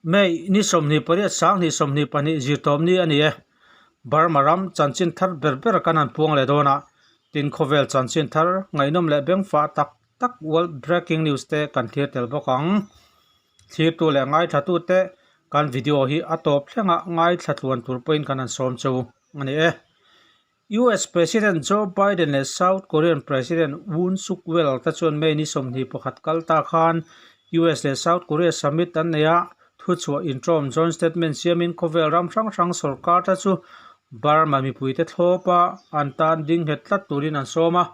May ni 28 2022 zirtawpni a ni e. Burma ram chanchin thar ber ber kan han puang leh dawn a, tin khawvel chanchin thar ngaihnawm leh bengfah tak tak world breaking news te kan thlir tel bawk ang. Thlirtu leh ngaithlatute kan video hi a tawp thlengah ngaithla tluan tur pawhin kan han sawm chu a ni e. US President Joe Biden leh South Korean President Yoon Suk Yeol te chuan May ni 21 kal ta khan US leh South Korea summit an nei a, thuchhuah intawm joint statement siamin khawvel ram hrang hrang sorkar te chu Burma mipuite thlawpa an tan ding nghet tlat turin an sawm a.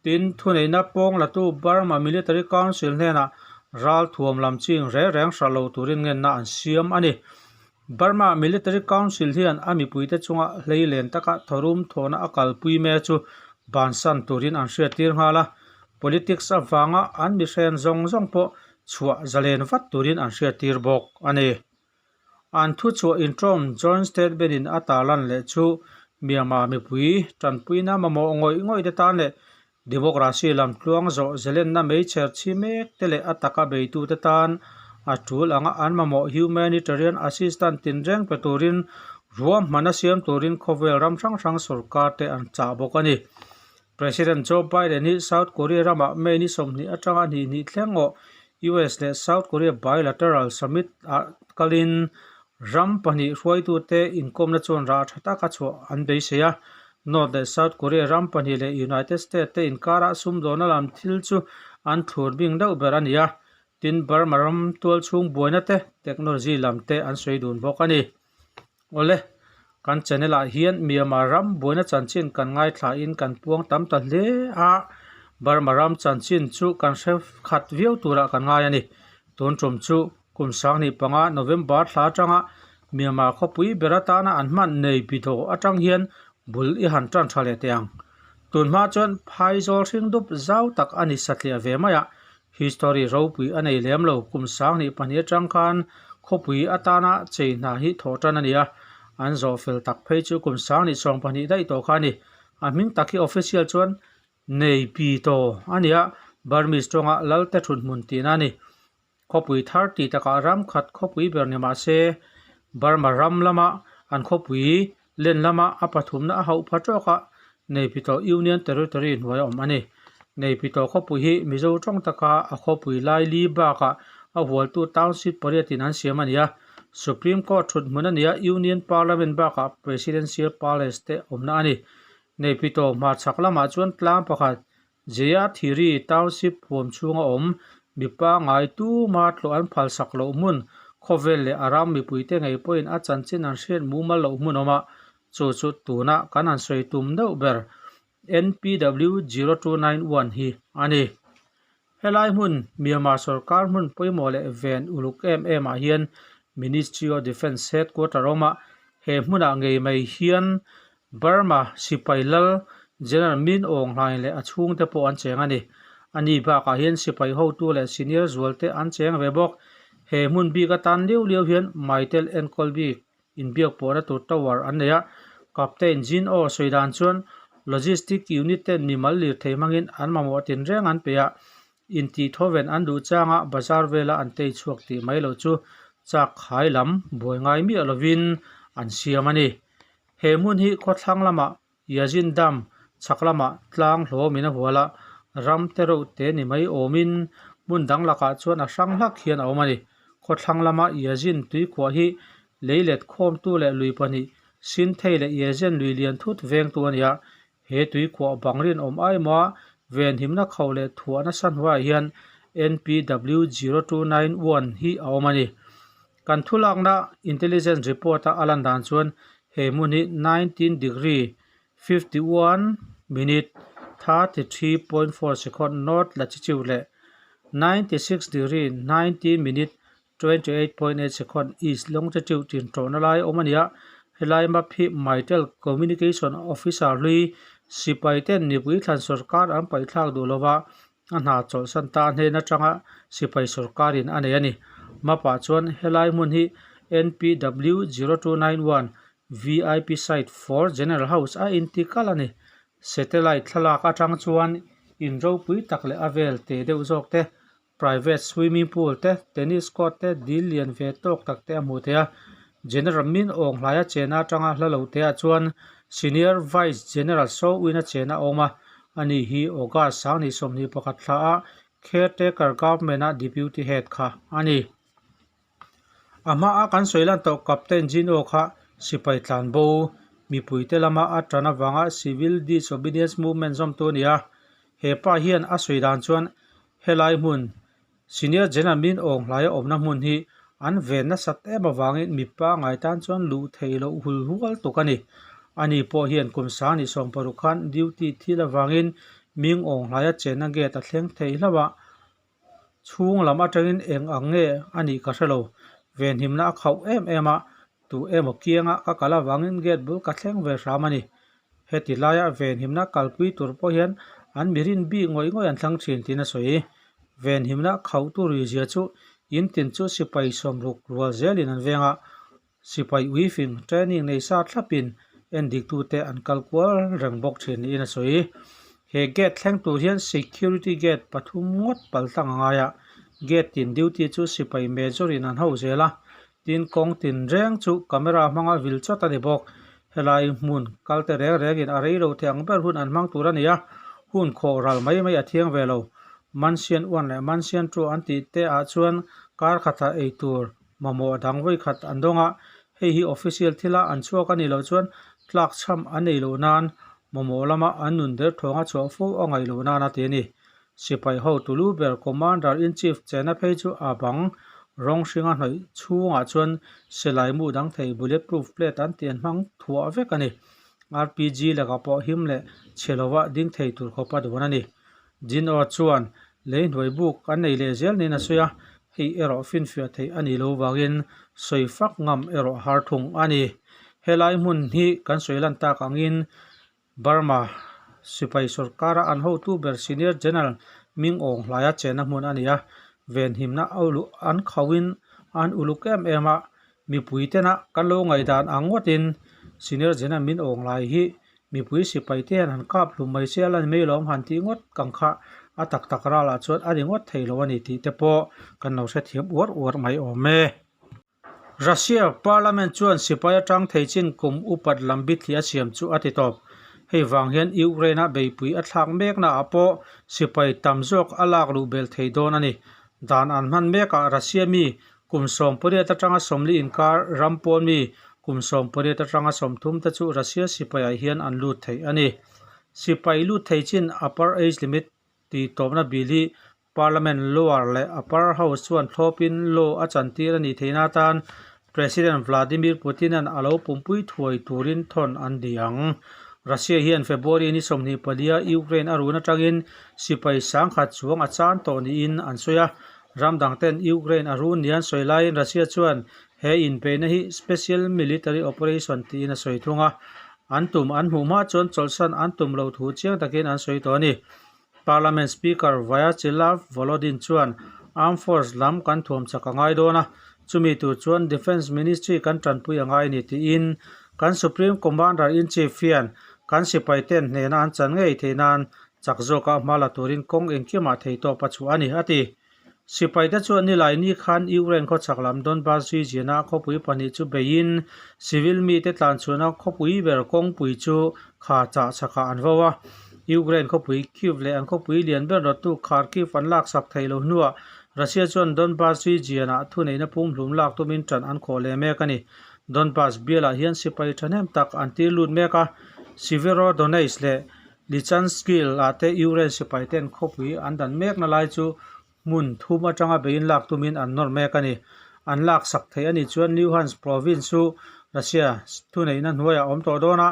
Tin, thuneihna pawng latu Burma Military Council hnenah ralthuam lam ching reng reng hrah lo turin ngenna an siam a ni. Burma Military Council hian a mipuite chunga hleilen taka thawrum thawhna a kalpui mek chu bansan turin an hriattir nghal a, politics avanga an mihren zawng zawng pawh chhuah zalen vat turin an hriattir bawk a ni. An thuchhuah intawm Joint Statement in a tarlan leh chu Myanmar mipui tanpuina mamawh ngawih ngawih te tan leh Democracy lam tluang zawh zelenna meichher chhi mek te leh a taka beitute tan a tul anga an mamawh humanitarian assistance tinreng pe turin ruahman a siam turin khawvel ram hrang hrang sorkar te an chah bawk a ni. President Joe Biden hi South Korea ramah May ni 20 atanga hnih hnih thleng awh US leh South Korea bilateral summit ah kalin ram pahnih hruaitute inkawmna chuan rah tha taka chhuah an beisei a. North leh South Korea ram pahnih leh United States te inkarah sumdawna lam thil chu an thlur bing deuh ber a ni a, tin Burma ram tualchhung buaina te, technology lam te an sawi dun bawk a ni. Awle, kan channel ah hian Myanmar ram buaina chanchin kan ngaithla in kan puang tam ta hle a, Burma ram chanchin chu kan hre khat viau turah kan ngai a ni. Tun tum chu kum 2005 November thla atanga Myanmar khawpui ber atana an hman nei bidawh atang hian bul i han tan tha leh teh ang. Tunhma chuan phaizawl hring dup zau tak a ni satliah ve mai a, history ropui a nei lem lo kum 2002 atang khan khawpui atana chei hna hi thawh tan a ni a, an zawh fel tak phei chu kum 2022 daih tawh kha a ni. A hming tak hi official chuan Nei pi tawh a ni a, Burmese tawnga Lalte thut hmun tihna a ni. Khawpui thar tih takah ram khat khawpui ber ni mah se, Burma ram lama an khawpui len lama a pathumna a hauh pha tawk a, Neipitaw Union Territory hnuai a awm a ni. Neipitaw khawpui hi Mizo tawng taka a khawpui lai li bakah a hualtu township pariatin an siam a ni a, Supreme Court thut hmun a ni a, Union Parliament bakah Presidential Palace te awmna a ni. Neipitaw hmarchhak lamah chuan tlang pakhat Jaya Thiri Township huam chhunga awm mipa ngai tuma tlawh an phalsak loh hmun khawvel leh a ram mipuite ngei pawhin a chanchin an hriat mumal loh hmun awm a, chu chu tuna kan han sawi tum deuh ber NPW 0291 hi a ni. Helai hmun Myanmar sorkar hmun pawimawh leh ven uluk em em ah hian Ministry of Defence headquarter awm a, he hmunah ngei mai hian Burma sipai lal General Min Aung Hlaing leh a chhungte pawh an cheng a ni. A ni bakah hian sipai hotu leh senior zualte an cheng ve bawk. He hmun bik atan liau liau hian Maitel enkawl bik inbiak pawhna tur tower an nei a, Captain Jin Aw sawi dan chuan Logistic Unit ten mimal lirthei hmangin an mamawh tinreng an pe a, intih thawven an duh changa bazar vela an tei chhuak tih mai lo chu chak khai lam buai ngai miah lovin an siam a ni. He hmun hi khawthlang lamah Yazin Dam chhak lamah tlang hlawmin a hual a, ram te reuh te ni mai awmin hmun dang lakah chuan a hrang hlak hian a awm a ni. Khawthlang lama Yazin tuikhuah hi lei let khawmtu leh lui pahnih Sinthei leh Yazin lui lian thut vengtu a ni a, he tuikhuah bang rinawm aimaw venhimna kho leh thuah nasa hnuaiah hian NPW 0291 hi a awm a ni. Kan thulakna intelligence report a a lan dan chuan he hmun hi 19 degree 51 minute 33.4 second north latitude leh 96 degree 19 minute 28.8 second east longitude tintawhna lai awm a ni a. Helai map hi Mytel communication officer hlui sipai ten mipui thlan sorkar an paihthlak duh lova a hna chawlhsan ta hnen atanga sipai sorkarin a nei a ni. Map ah chuan helai hmun hi NPW 0291 VIP site for General House a inti kal a ni. Satellite thlalak atang chuan in ropui tak leh a vel te deuh zawk te. Private swimming pool te, tennis court te, dil lian ve tawk tak te a hmuh theih a. General Min Aung Hlaia chena atanga hla lo te ah chuan Senior Vice General Saw Win a chena a awm a, ani hi August 2021 thla ah Caretaker Government a Deputy Head kha a ni. A hmaa kan sawi lan tawh Captain Jin Aw kha sipai tlan bo mipuite lama a tan avanga Civil Disobedience Movement zawmtu a ni a. He pa hian a sawi dan chuan helai hmun Senior General Min Aung Hlaia awmna hmun hi an ven nasat em avangin mipa ngai tan chuan luh theih loh hul hual tuk a ni. Ani pawh hian kum 2016 khan duty thil avangin Min Aung Hlaia chenna gate a thleng thei hlauh a. Chhung lam atangin eng ang nge a nih ka hre lo. Venhimna a khauh em em a, tu emaw kianga ka kal avangin gate bul ka thleng ve hram a ni. Heti laia venhimna kalpui tur pawh hian an mi rin bik ngawih ngawih an thlang thin tiin a sawi. Venhimna khauhtu ruizia chu in tin chu sipai sawmruk rual zelin an veng a, Sipai uifing training nei sa thlapin endiktute an kal kual reng bawk thin niin a sawi. He gate thleng tur hian security gate pathum ngawt paltlang a ngai a, gate tin duty chu sipai major in an ho zel a, tin kawng tin reng chu camera hmanga vil chawt a ni bawk. Helai hmun kal te reng rengin a rei lo thei ang ber hun an hmang tur a ni a, hun khawh ral mai mai a thiang ve lo. Mansion one leh Mansion two an tih te ah chuan kar khatah ei tur Mamawh dang vawikhat an dawng a, hei hi official thila an chhuak a nih loh chuan tlak chham an nei loh nan mamawh lama an nun der thawnga chhuah fo a ngaih loh nan a ti a ni. Sipai ho tulu ber Commander in Chief chena phei chu a bang rawng hringa hnawih chhungah chuan silai mu dang thei bullet proof plate an tih an hmang thuah vek a ni. RPG lakah pawh him leh chhe lova ding thei tur khawpa duan a ni. Jin-aw chuan lei hnuai buk an nei leh zel niin a sawi a, hei erawh finfiah theih a nih loh vangin sawi fak ngam erawh har thung a ni. Helai hmun hi kan sawi lan tak angin Burma sipai sorkara an hotu ber Senior General Ming Aung Hlaia chenna hmun a ni a, venhimna an khauhin an uluk em em a, mipui tena kan lo ngaihdan ang ngawtin Senior General Min Aung Hlai hi Mipui sipai te hian han kap hlum mai se a la ni mai lawm han tih ngawt kang kha a tak tak ralah chuan a ni ngawt thei lo a ni tih te pawh kan lo hrethiam uar uar mai awm e. Russia Parliament chuan sipai atang thei chin kum upat lam bithli a siam chu a ti tawp. Hei vang hian Ukraine-a beipui a thlak meknaah pawh sipai tam zawk a lak luh belh thei dawn a ni. Dan an hman mekah Russia mi Kum 18 atanga 40 inkar ram pawn mi kum 18 atanga 30 te chu Russia sipaiah hian an lut thei a ni. Sipai lut thei chin upper age limit tih tawpna bill hi Parliament lower leh upper house chuan thlawpin law a chantir a nih theihna atan President Vladimir Putin-a'n a lo pumpui thuai turin thawn an ni ang. Russia hian February ni 24 a Ukraine a run atangin sipai sangkhat chuang a chan tawh niin an sawi a. Ram dangten Ukraine a run nia an sawi laiin Russia chuan he inbeihna hi special military operation tiin a sawi thung a, an tum an hmuh hma chuan chawlhsan an tum lo thu chiang takin an sawi tawh a ni. Parliament Speaker Vyacheslav Volodin chuan Armed Force lam kan thuam chak a ngai dawn a, chumi tur chuan Defence Ministry kan tanpui a ngai a ni tiin kan Supreme Commander-in-Chief hian kan sipaiten hnehna an chan ngei theih nan Chak zawka hma la turin kawng engkimah theitawp a chhuah a ni, a ti. Sipaite chuan nilai ni khan Ukraine khawchhak lam Donbas region-a khawpui pahnih chu beiin civil mite tlanchhuahna khawpui ber kawngpui chu kha chah chhakah an vo a. Ukraine khawpui Kyiv leh an khawpui lian ber rawttu Kharkiv an laksak theih loh hnuah Russia chuan Donbas region-ah thuneihna pumhlum lak tumin ṭan an khawh leh mek a ni. Donbas bialah hian sipai ṭhahnem tak an tir lut mek a, Severodonetsk leh Lysychansk ah te Ukraine sipai ten khawpui an dan mekna lai chu hmun thum atanga beiin lak tumin an nawr mek a ni. An lak sak theih a nih chuan Luhansk province chu Russia thuneihna hnuaiah a awm tawh dawn a,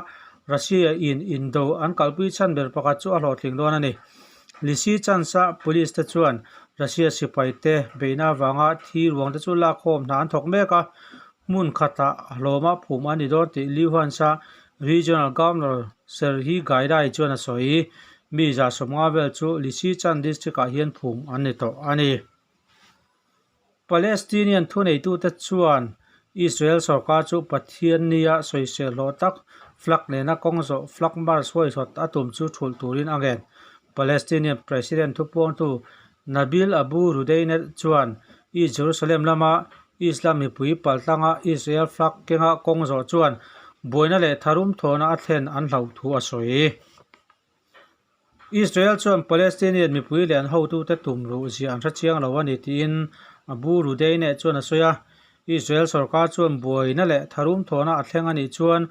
Russia in indo an kalpui chhan ber pakhat chu a hlawhtling dawn a ni. Lysychansk-a police te chuan Russia sipai te beihna avanga thi ruang te chu lakkhawm hna an thawk mek a, Hmun khatah hlawma phum a ni dawn tih Luhansk-a Regional Governor Serhiy Gaidai chuan a sawi. Mi 150 vel chu Lysychansk district-ah hian phum an ni tawh a ni. Palestinian thuneitute chuan Israel sorkar chu Pathiannia sawisel hlawh tak flag nena kawng zawh flag march huaihawt a tum chu thulh turin a ngen. Palestinian President thupuangtu. Nabil Abu Rudeineh chuan East Jerusalem lama Islam mipui paltlanga Israel flag kenga kawng zawh chuan buaina leh tharum thawhna a thlen an hlauh thu a sawi. Israel chuan Palestinian mipui leh an hotute tum ruh zia an hre chiang lo a ni tiin Abu Rudeineh chuan a sawi a. Israel sorkar chuan buaina leh tharum thawhna a thleng a nih chuan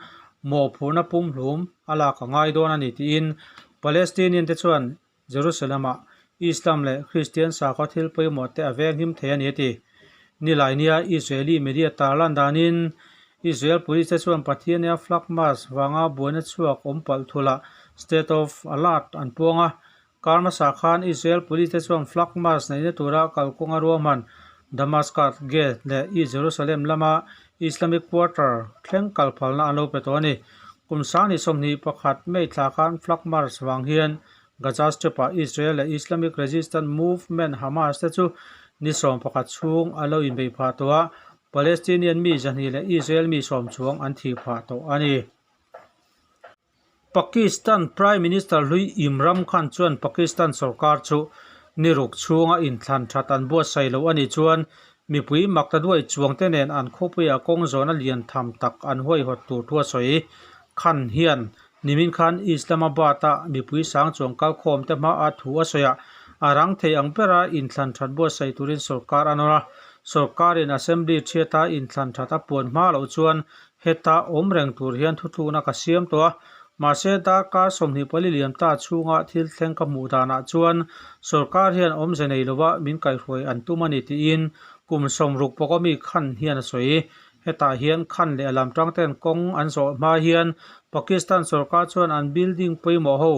mawhphurhna pumhlum a lak a ngai dawn a ni tiin Palestinian te chuan Jerusalem-ah Islam leh Kristian sakhaw thil pawimawh te a venghim thei a ni a ti. Nilainia Israeli media tarlan danin Israel police te chuan Pathiania flag march vanga buaina chhuak awm palh thulah state of alert an puang a. Kar hmasa khan Israel police te chuan flag march neihna tura kalkawnga ruahman Damascus Gate leh East Jerusalem lama Islamic Quarter thleng kal phalna an lo pe tawh a ni. Kum sangni 21 May thla khan flag march vang hian Gaza Strip-ah Israel leh Islamic Resistance Movement Hamas te chu ni 11 chhung a lo inbeih phah tawh a, Palestinian mi 200 leh Israel mi 10 chuang an thih phah tawh a ni. Pakistan Prime Minister hlui Imram Khan chuan Pakistan sorkar chu ni ruk chhunga inthlan that an buatsaih loh a nih chuan mipui makta duai chuangte nen an khawpuiah kawng zawhna lian tham tak an huaihawt tur thu a sawi. Khan hian nimin khan Islamabad-a mipui sang chuang kalkhawmte hmaah thu a sawi a, a rang thei ang bera inthlan that buatsaih turin sorkar a nawr a. Sorkarin Assembly thiata inthlan that a puan hma loh chuan Heta awm reng tur hian thutlukna ka siam tawh a, mahse darkar 24 liam ta chhunga thil thleng ka hmuh danah chuan sorkar hian awmze nei lova min kaihruai an tum a ni tiin kum 60 pawka mi Khan hian a sawi. Hetah hian Khan leh a lam tangten kawng an zawh hma hian Pakistan sorkar chuan an building pawimawh ho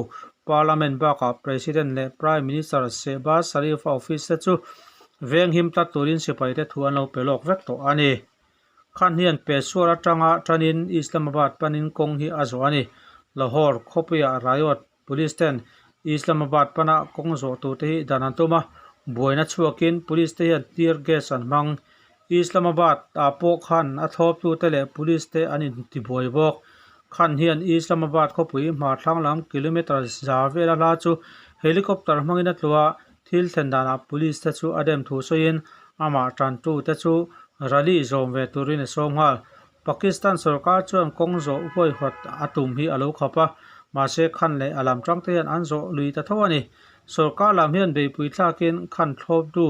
Parliament bakah President leh Prime Minister Shehbaz Sharif-a office te chu venghim tlat turin sipaite thu an lo pe lawk vek tawh a ni. Khan hian Peshawar atanga tanin Islamabad panin kawng hi a zawh a ni. Lahore khawpuiah riot police ten Islamabad pana kawng zawh tur te hi dan an tum a, buaina chhuakin police te hian tear gas an hmang. Islamabad ah pawh khan a thlawptute leh police te an intibuai bawk. Khan hian Islamabad khawpui hmarthlang lam kilometre za vela hla chu helicopter hmangin a tlu a, Thil thlen danah police te chu a dem thu sawiin amah tantu te chu rally zawm ve turin a sawm nghal. Pakistan sorkar chuan kawng zawh huaihawt a tum hi a lo khap a, mahse Khan leh a lam tang te hian an zawh lui ta tho a ni. Sorkar lam hian beihpui thlakin Khan thlawptu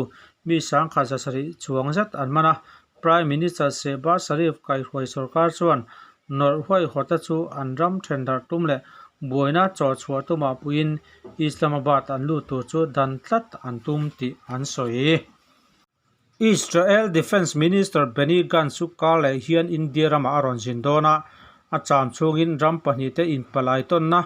mi 1700 chuang zet an man a, Prime Minister Shehbaz Sharif kaihruai sorkar chuan nawrh huaihawta chu an ram thendarh tum leh buaina chawhchhuah tumah puiin Islamabad an lut tur chu dan tlat an tum tih an sawi. Israel Defence Minister Benny Gantz chu kar leh hian India ramah a rawn zin dawn a, a cham chhungin ram pahnihte inpalai tawnna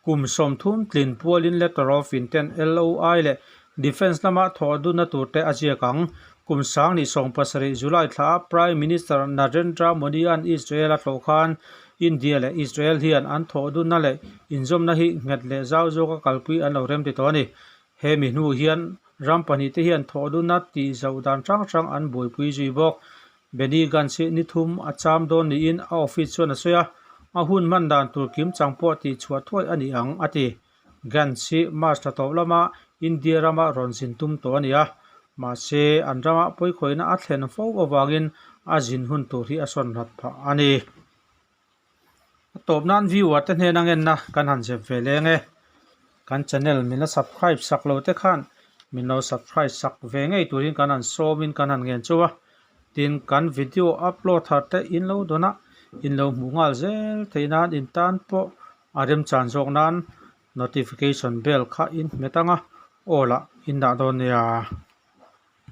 kum 30 tlin pualin Letter of Intent, LOI, leh Defence lama thawh dunna turte a ziak ang. Kum 2017 July thla a Prime Minister Narendra Modi-a'n Israel a tlawh khan India leh Israel hian an thawh dunna leh inzawmna hi nghet leh zau zawka kalpui an lo remti tawh a ni. He mi hnu hian ram pahnihte hian thawh dunna tih zoh dan hrang hrang an buaipui zui bawk. Benny Gantz hi ni thum a cham dawn niin a office chuan a sawi a, a hun hman dan tur kim chang pawh tih chhuah thuai a ni ang, a ti. Gantz hi March thla tawp lama India rama rawn zin tum tawh a ni a, mahse an rama pawikhawihna a thlen fo avangin a zin hun tur hi a sawn hlat phah a ni. A tawp nan viewer te hnena ngenna kan han zep ve leng e. Kan channel min la subscribe sak lo te khan min lo subscribe sak ve ngei turin kan han sawmin kan han ngen chauh a. Tin, kan video upload thar te in lo dawn a, in lo hmuh nghal zel theih nan in tan pawh a remchan zawk nan notification bell kha in hmet ang a, aw lah in dah dawn nia.